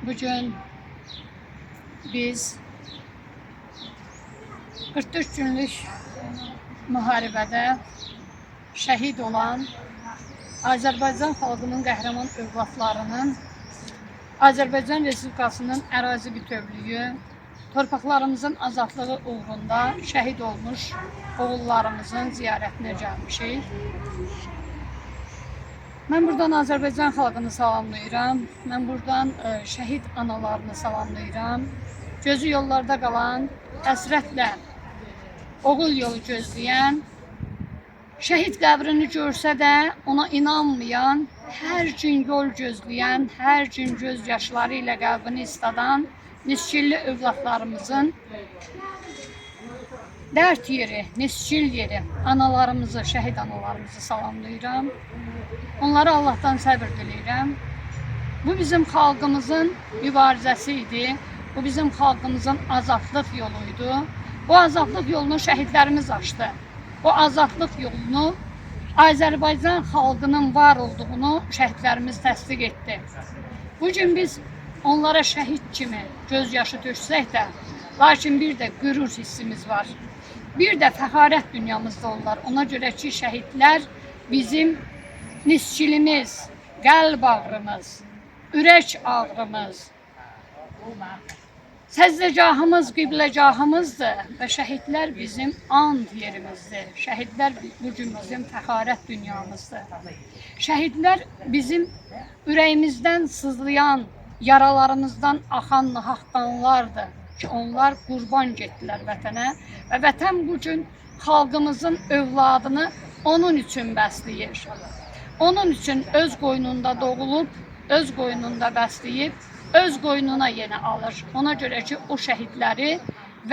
Bugün biz 44 günlük müharibədə şəhid olan Azərbaycan xalqının qəhrəman övladlarının Azərbaycan Respublikasının ərazi bütövlüyü, torpaqlarımızın azadlığı uğrunda şəhid olmuş oğullarımızın ziyarətinə gəlmişik. Mən buradan Azərbaycan xalqını salamlayıram. Mən buradan şəhid analarını salamlayıram. Gözü yollarda qalan, həsrətlə oğul yolu gözləyən, şəhid qəbrini görsə də ona inanmayan, hər gün yol gözləyən, hər gün göz yaşları ilə qəlbini isladan nisgilli övladlarımızın dərd yeri, nisgil yeri, analarımızı, şəhid analarımızı salamlayıram. Onlara Allahdan səbir diləyirəm. Bu bizim xalqımızın mübarizəsi idi. Bu bizim xalqımızın azadlıq yolu idi. Bu azadlıq yolunu şəhidlərimiz açdı. Bu azadlıq yolunu Azərbaycan xalqının var olduğunu şəhidlərimiz təsdiq etdi. Bugün biz onlara şəhid kimi göz yaşı töksək də, lakin bir də qürur hissimiz var. Bir də fəxarət dünyamızda onlar. Ona görə ki, şəhidlər bizim nisgilimiz, qəlb ağrımız, ürək ağrımız, səzdəgahımız, qibləgahımızdır və şəhidlər bizim and yerimizdir. Şəhidlər bugün bizim fəxarət dünyamızdır. Şəhidlər bizim ürəyimizdən sızlayan, yaralarımızdan axan nahaq qanlardır ki, onlar qurban getdilər vətənə və vətən bu gün xalqımızın övladını onun üçün bəsləyir. Onun üçün öz qoynunda doğulub, öz qoynunda bəsləyib, öz qoynuna yenə alır. Ona görə ki, o şəhidləri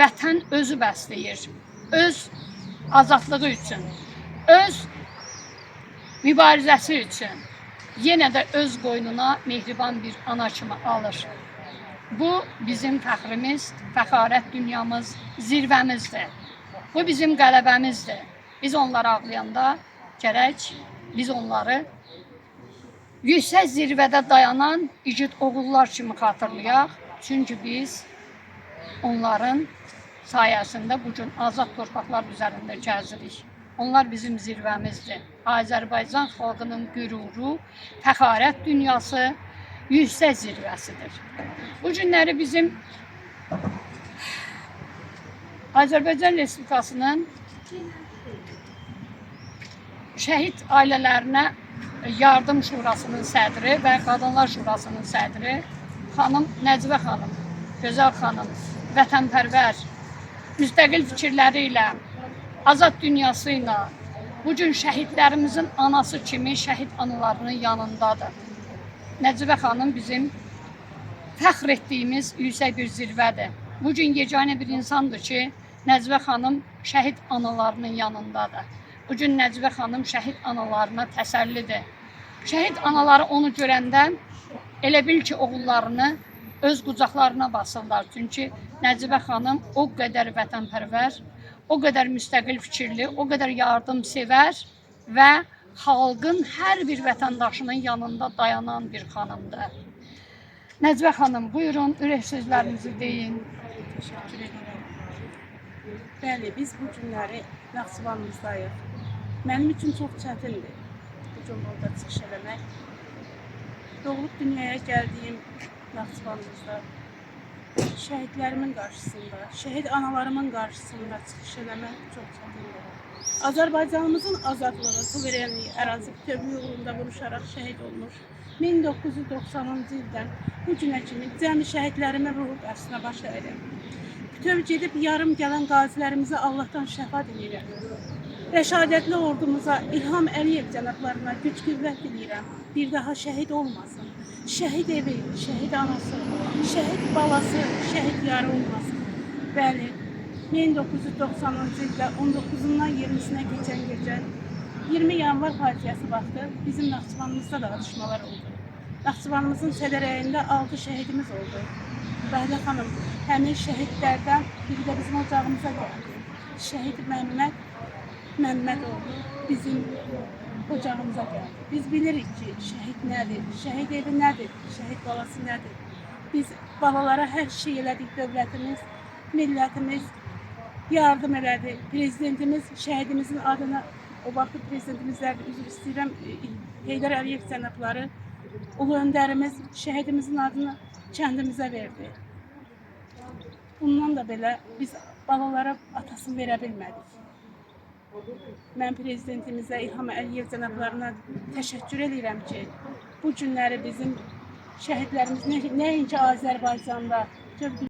vətən özü bəsləyir. Öz azadlığı üçün, öz mübarizəsi üçün yenə də öz qoynuna mehriban bir ana kimi alır. Bu bizim fəxrimiz, fəxarət dünyamız, zirvəmizdir. Bu bizim qələbəmizdir. Biz onları ağlayanda gərək biz onları yüksək zirvədə dayanan igid oğullar kimi xatırlayaq. Çünki biz onların sayəsində bu gün azad torpaqlar üzərində gəzirik. Onlar bizim zirvəmizdir. Azərbaycan xalqının qüruru, fəxarət dünyası, yüksək zirvəsidir. Bu günləri bizim Azərbaycan Respublikasının şəhid ailələrinə Yardım Şurasının sədri və Qadınlar Şurasının sədri xanım Nəcibə xanım, gözəl xanım, vətənpərvər, müstəqil fikirləri ilə, azad dünyası ilə bu gün şəhidlərimizin anası kimi şəhid analarının yanındadır. Nəcibə xanım bizim fəxr etdiyimiz yüksək bir zirvədir. Bu gün yeganə bir insandır ki, Nəcibə xanım şəhid analarının yanındadır. Bu gün Nəcibə xanım şəhid analarına təsəllidir. Şəhid anaları onu görəndə elə bil ki, oğullarını öz qucaqlarına basırlar. Çünki Nəcibə xanım o qədər vətənpərvər, o qədər müstəqil fikirli, o qədər yardımsevər və xalqın hər bir vətəndaşının yanında dayanan bir xanımdır. Nəcibə xanım, buyurun, ürək sözlərinizi deyin. Təşəkkür edirəm. Bəli, biz bu günləri Naxçıvanımızdayıq. Mənim üçün çox çətindir bu gün burada çıxış eləmək. Doğulub dünyaya gəldiyim Naxçıvanımızda şəhidlərimin qarşısında, şəhid analarımın qarşısında çıxış eləmək çox çətindir. Azərbaycanımızın azadlığı, suverenliyi, ərazi bütövlüyü uğrunda vuruşaraq şəhid olmuş 1990-cı ildən bu günə kimi cəmi şəhidlərimin ruhu qarşısına baş əyirəm. Bütöv gedib yarım gələn qazilərimizə Allahdan şəfa diləyirəm. Rəşadətli ordumuza, İlham Əliyev cənablarına güc qüvvət diləyirəm. Bir daha şəhid olmasın. Şəhid evi, şəhid anası, şəhid balası, şəhid yarı olmasın. Bəli, 1990-cı ildə 19-undan 20-sinə keçən gecə 20 yanvar faciəsi vaxtı bizim Naxçıvanımızda da atışmalar oldu. Naxçıvanımızın sədərəyində 6 şəhidimiz oldu. Bəhlə xanım, həmin şəhidlərdən biri də bizim ocağımıza gəldi. Şəhid Məmməd Məmmədoğlu bizim ocağımıza gəldi. Biz bilirik ki, şəhid nədir, şəhid evi nədir, şəhid balası nədir. Biz balalara hər şey elədik, dövlətimiz, millətimiz yardım elədi. Prezidentimiz şəhidimizin adına, o vaxtı prezidentimizlər, üzr istəyirəm, Heydər Əliyev cənabları, ulu öndərimiz şəhidimizin adını kəndimizə verdi. Bundan da belə biz balalara atasını verə bilmədik. Mən prezidentimizə, İlham Əliyev cənablarına təşəkkür edirəm ki, bu günləri bizim şəhidlərimiz nəinki Azərbaycanda,